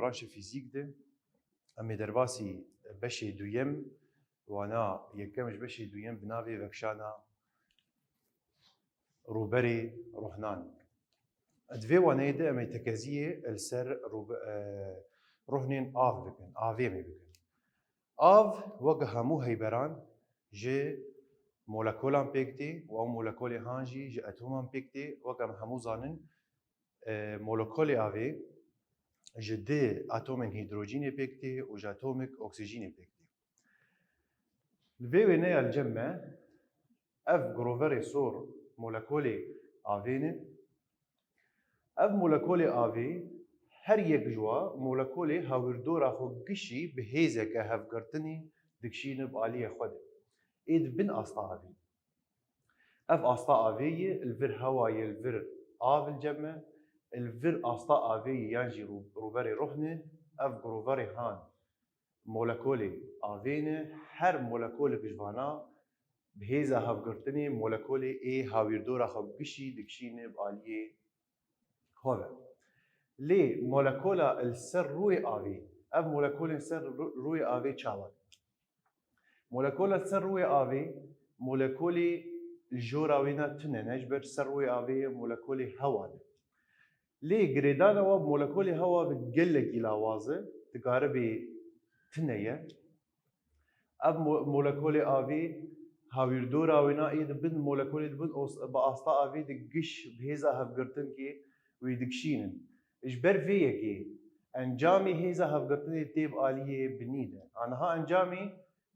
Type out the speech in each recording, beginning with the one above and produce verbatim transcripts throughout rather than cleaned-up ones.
Branşê fîzîk de em ê derbasî beşê duyem, wana yekem ji beşê duyem bi navê vekşana rûberê rohnan. Di vê waneyê de em ê tekeziyê li ser rûbe-, e, rohnên av bikin, avê em ê bikin. Av wek hemû heyberan ji molekolan pêk tê û ew molekolê han jî ji atoman pêk tê. Wek em hemû zanin, e, molekolê avê ji du atomên hîdrojînê pêk tê û ji atomek oksîjînê pêk tê. Li vê wêneya li cem me ev giroverê sor molekolê avê ne. Ev molekolê avê her yek ji wa molekolê hawîrdora xwe gişî bi hêzeke hevgirtinê dikişîne bi aliyê xwe de. Ê di bin asta avê. Ev asta avê ye, li vir hewa ye, li vir av li cem me, li vir asta avê ye yan jî rû-, rûberê rohne, ev giroverê han molekolê avê ne, her molekolek ji vana bi hêza hevgirtinê molekolê ê hawîrdora xwe gişî dikişîne bi aliyê xwe ve. Lê molekola li ser rûyê avê, ev molekolên ser rû-, rûyê avê çawa ne? Molekola li ser rûyê avê, molekolê li jora wê ne tune ne, ji ber ser rûyê avê ye, molekolê hewa ne. Lê girêdana we bi molekolê hewa ve gelekî lawaz e, dikare bê tune ye. Ev mo-, molekolê avê hawîrdora wê na ê di bin molekolê di bin os-, bi asta avê de giş bi hêza hevgirtinkê wî dikişînin. Ji ber vê yekê encamê hêza hevgirtinê tê bi aliyê binî de. Aniha encamê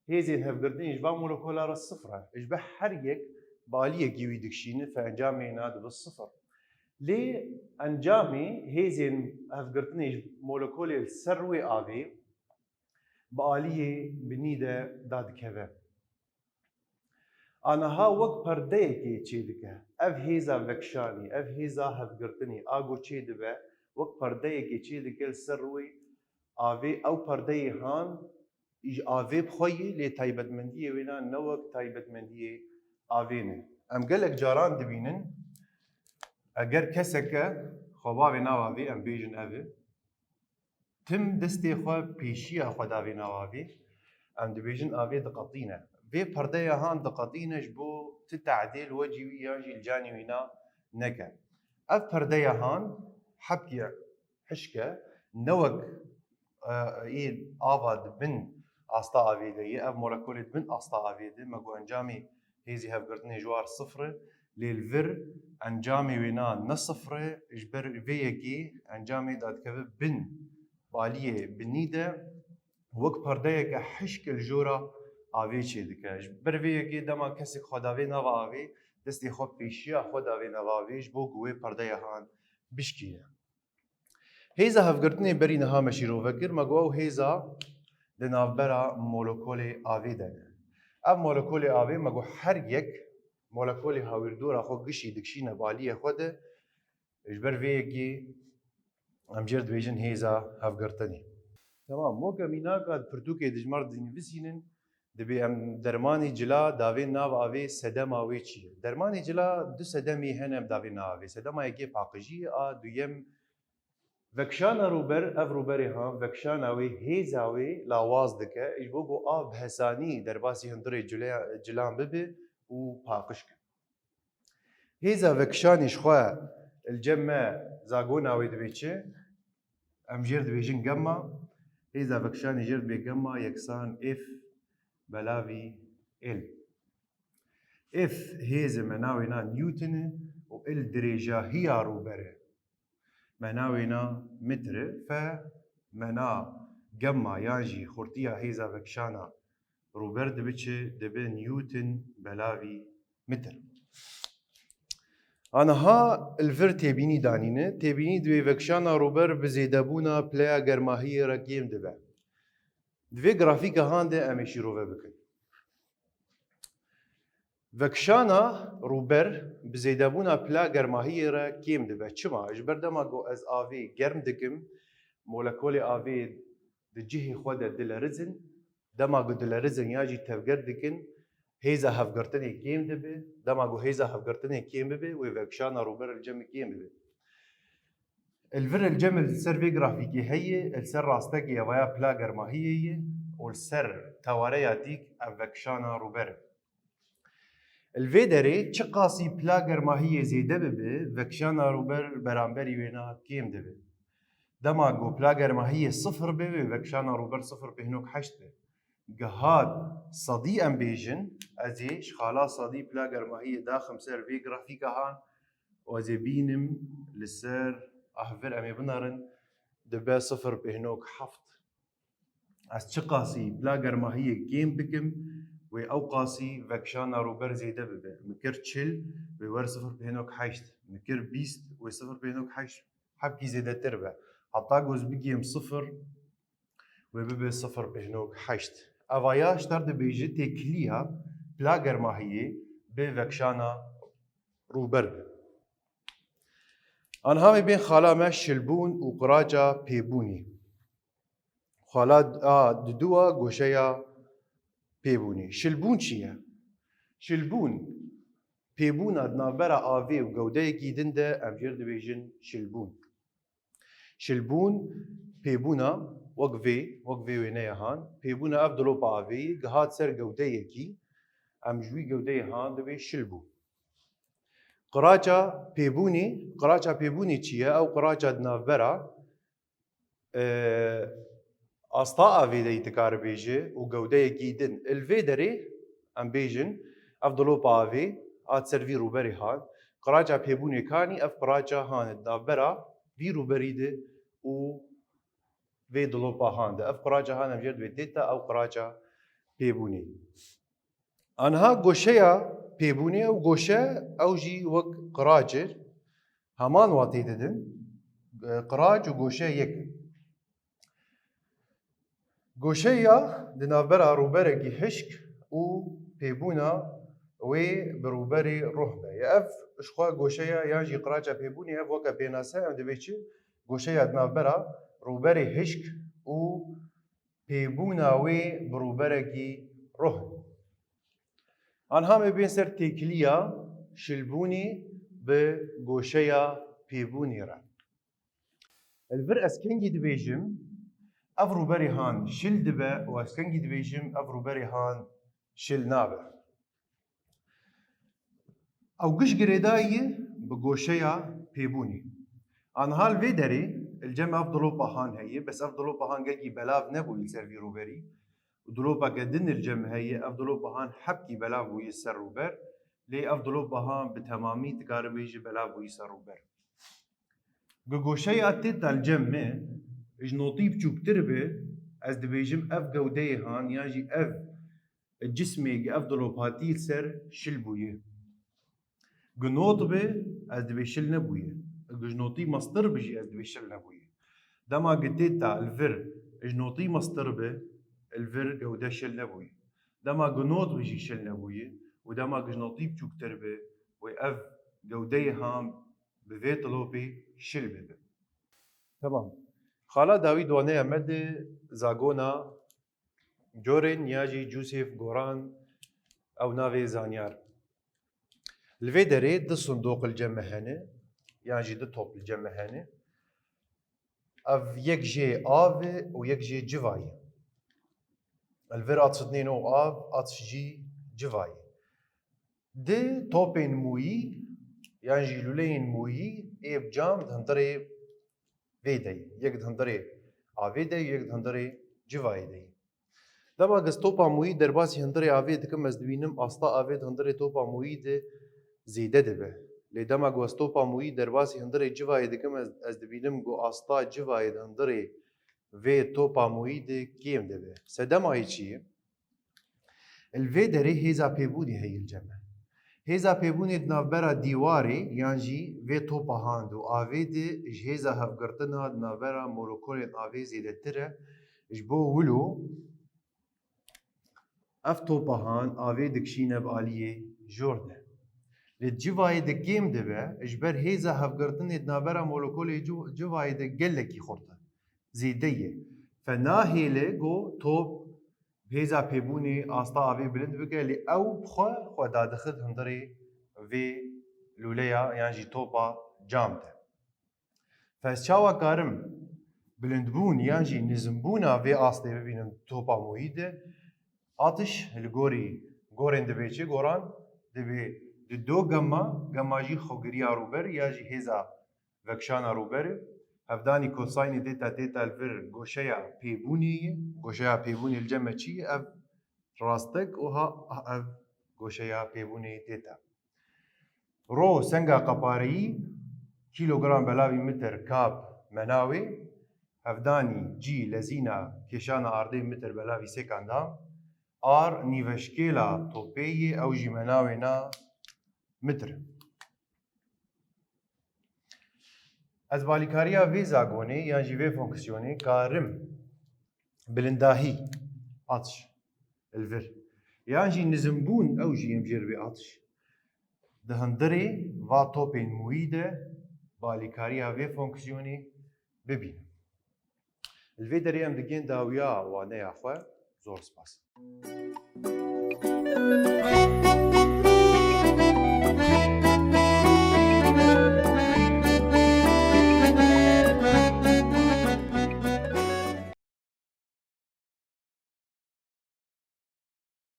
hêzên hevgirtinê ji van molekola re sifir e. Ji ber her yek bi aliyekî wî dikişîne, fe encamê na dibe sifir. Lê encamê hêzên hevgirtinê ji molekolê li ser rûyê avê bi aliyê binî de dadikeve. Aniha wek perdeyekê çêdike. Ev hêza vekşanî, ev hêza hevgirtinî a ku çêdibe, wek perdeyekê çêdike li ser rûyê avê, ew perdeyê han ji avê bi xwe yê, lê taybetmendiyê wê na ne wek taybetmendiyê avê ne. Em gelek caran dibînin, eger keseke xwe bavê nav avê, em bêjin ev e, tim destê xwe pêşiya xwe davê nav avê, em dibêjin avê diqetîne. Vê perdeya han diqetîne ji bo ti tadê li wecî wî yan jî li canê wî na neke. Ev perdeya han hebkê hişk e, ne wek, e, ê ava di bin asta avê de ye, ev molekolê di bin asta avê de, me got encamê hêzî hevgirtinê ji war sifir e, lê li vir encamê wê na ne sifir e, ji ber vê yekê encamê dadikeve bin baliyê binî de, wek perdeyeke hişk li jora avê çêdike. Ji ber vê yekê dema kesek xwe davê nava avê, destê xwe pêşiya xwe davê nava avê, ji bo ku wê perdeya han bişkîne. Hêza hevgirtinê berî niha me şîrove kir, me got ew hêza di navbera molekolê avê de ne. Ev molekolê avê me got her yek molekolê hawîrdora xwe gişî dikişîne baliyê xwe de, ji ber vê yekê em jê re dibêjin hêza hevgirtinê. Temam, weke mînaka di pirtûkê dijmar dinivîsînin, dibê em dermanê cila davên nav avê sedema wê çi ye? Dermanê cila du sedemî hene em davên nav avê. Sedema yekê paqijî ye, a duyem vekşana rûber, ev rûberê ha, vekşana wê, hêza wê lawaz dike, ji bo ku av bi hesanî derbasî hundirê cile-, cilan bibe û paqij ke. Hêza vekşanê ji xwe li cem me zagona wê dibê çi? Em jê re dibêjin gemma. Hêza vekşanê jê re dibê gemma yeksan F belavî L. F hêzê mena wê na Newton e û L dirêjahiya rûber e. Mena wê na metre, fe mena gemma yan jî xurtiya hêza vekşana rûber dibe çi? Dibe Newton belavî metre. Aniha li vir têbînî danîne. Têbînî divê vekşana rûber bi zêdebûna pileya germahiyê re kêm dibe. Di vê grafîka han de em ê şîrove bikin. Vekşana rûber bi zêdebûna pila germahiyê re kêm dibe. Çima? Ji ber dema ku ez avê germ dikim, molekolê avê di cihê xwe de dilerizin. Dema ku dilerizin ya jî tevger dikin, hêza hevgirtinê kêm dibe. Dema ku hêza hevgirtinê kêm bibe, wê vekşana rûber li cem kêm bibe. Li vir li cem li ser vê grafîkê heye, li ser rastekê evaya pila germahiyê ye û li ser tewareya dîk ev vekişana rûber e. Li vê derê çiqasî pila germahiyê zêde bibe, vekişana rûber beramberî wêna kêm dibe. Dema ku pila germahiyê sifir be, wê vekişana rûber sifir pêhnok heşt be. Gihat sedî em bêjin, ez ê ji xala sedî pila germahiyê daxim ser vê grafîka han û ez ê bînim li ser, ah, vir em ê binerin, dibe sifir pêhnok heft. Ez çiqasî pila germahiyê kêm bikim, wê ew qasî vekişana rûber zêde bibe. Min kir çil, wê wer sifir pêhnok heşt. Min kir bîst, wê sifir pêhnok heşt hebkî zêdetir be. Heta ku ez bigihim sifir, wê bibe sifir pêhnok heşt. Evaya ji te re dibêje têkiliya pila germahiyê bi vekişana rûber be. Anha me bên xala me şilbûn û qiraça pêbûnê. Xala a diduwa goşeya pêbûnê. Şilbûn çi ye? Şilbûn pêbûna di navbera avê û gewdeyekî din de em jê re dibêjin şilbûn. Şilbûn pêbûna wek vê, wek vê wêneya han, pêbûna ev dilopa avê ye, gihat ser gewdeyekî, em ji wî gewdeyê han dibê şilbûn. Qiraça pêbûnê, qiraça pêbûnê çi ye? Ew qiraça di navbera, e, asta avê de yî dikaribêje û gewdeyekî din. Li vê derê em bêjin, ev dilopa avê hat ser vî rûberê han. Qiraça pêbûnê kanî ev qiraça han e di navbera vî rûberî de û vê dilopa han de. Ev qiraça han em jê re dibê têta, ew qiraça pêbûnê. Anha goşeya pêbûnê, ew goşe, ew jî wek qiraç e. Heman watê didin. Qiraç û goşe yek in. Goşeya di navbera rûberekî hişk û pêbûna wê bi rûberê ruh be. Ya ev ji xwe goşeya yan jî qiraça pêbûnê, ev weke pênase em dibê çi? Goşeya di navbera rûberê hişk û pêbûna wê bi rûberekî ruh. Anha me bên ser têkiliya şilbûnê bi goşeya pêbûnê re. Li vir ez kengî dibêjim, ev rûberê han şil dibe û ez kengî dibêjim, ev rûberê han şil nabe. Ew giş girêdayî ye bi goşeya pêbûnê. Anha li vê derê li cem ev dilopa han heye, bes ev dilopa han gelkî belav nebûyî li ser vî rûberî. Û dilopeke din li cem heye, ev dilopa han hebkî belav bûyî ser rûber, lê ev dilopa han bi temamî dikaribêjî belav bûyî ser rûber. Gi goşeya têta li cem me, ji notî biçûktir be, ez dibêjim ev gewdeyê han yan jî ev cismê gi ev dilop hatî li ser şil bûye. Gi not be, ez dibê şil nebûye. Gi ji notî mestir bi jî ez dibê şil nebûye. Dema gi têta li vir ji notî mestir be, li vir gewde şil nebûye. Dema gi not bi jî şil nebûye û dema gi ji notî biçûktir be, wê ev gewdeyê han bi vê dilopê şil bibe. Temam. Xala dawî di waneya me de zagona Goran ya jî Joseph Goran, ew navê zanyar. Li vê derê du sindoq li cem me hene, yan jî du top li cem me hene. Ev yek jê av e û yek jê civa ye. Li vir at şidinên û av, at jî civa ye. Di topên moyî yan jî lûleyên moyî ê bi cam di hundirê vê de ye. Yek di hundirê avê de ye, yek di hundirê civayê de ye. Dema ez topa moyî derbasî hundirê avê dikim, ez dibînim asta avê di hundirê topa moyî de zêde dibe. Lê dema ku ez topa moyî derbasî hundirê civayê dikim, ez, ez dibînim ku asta civayê di hundirê vê topa moyî de kêm dibe. Sedemayê çi ye? Li vê derê hêza pêbûnê heye li cem me. Hêza pêbûnê di navbera dîwarê yan jî vê topa han û avê de ji hêza hevgirtina di navbera molekolên avê zêdetir e. Ji bo wilo ev topa han avê dikişîne bi aliyê jor de. Lê di civayê de kêm dibe, ji ber hêza hevgirtinê di navbera molekolê civ-, civayê de gelekî xurt e. Zêde ye. Fe nahêle ku top hêza pêbûnê asta avê bilind bike, lê ew bi xwe xwe dadixit hundirê vê lûleya yan jî topa cam de. Pes çawa karim bilindbûn yan jî nizimbûna vê astê bibînim topa moyî de? Atiş li gorî gorên dibê çi goran? Dibê di do gemma, gemma jî xwegiriya rûber ya jî hêza vekişana rûber e. Hevdanî kosaynê dêta têta li vir goşeya pêbûnê ye. Goşeya pêbûnê li cem me çi ye? Ev rastek û ha ev goşeya pêbûnê têta. Ro senga qepareyî, kîlogram belavî mitir kab menawê, hevdanî cî lezîna kêşana ardê mitir belavî sêkanda, ar nîveşkêla topê yê ew jî menawê na mitir. Ez balîkariya vê zagonê yan jî vê fonksiyonê karim bilindahî atiş li vir yan jî nizimbûn ew jî em jê re bê atiş di hundirê va topên moyî de balîkariya vê fonksiyonê bibînim. Li vê derê em digên dawiya waneya xwe. Zor spas.